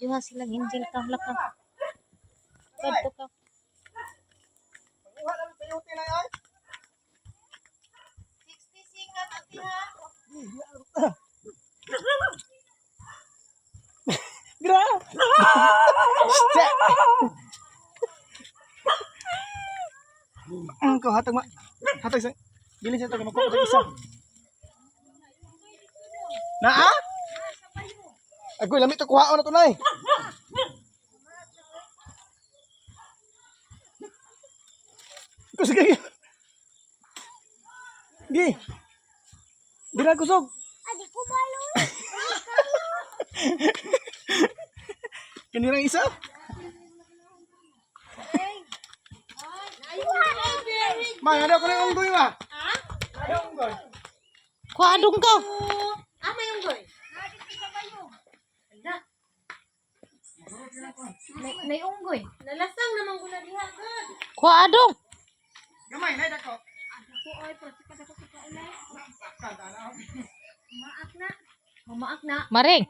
Duha silang angel ka hala ka. Kadto ka. Kuha lang sa yuti na ay. 60 sikat ati ha. Gra. Shit. Ang ko hatag ma. Hatag sa bilin sa tag makuha sa isa. Naa? Agoy lami to kuhaon na to nay. Ko sige. Gi. Dira kusog. Adi ko balo. Kanirang isa. Ma, ano ko na yung unggoy ma? Ha? Ano unggoy? Kuha adong ka. Ah, may unggoy. Ala. Nay unggoy. Nalasang naman ko na diha, God. Kuha adong. Gamay, nay dako. Ako ay, pati pa dako sa kaulay. Maak na. Mamaak na. Maring.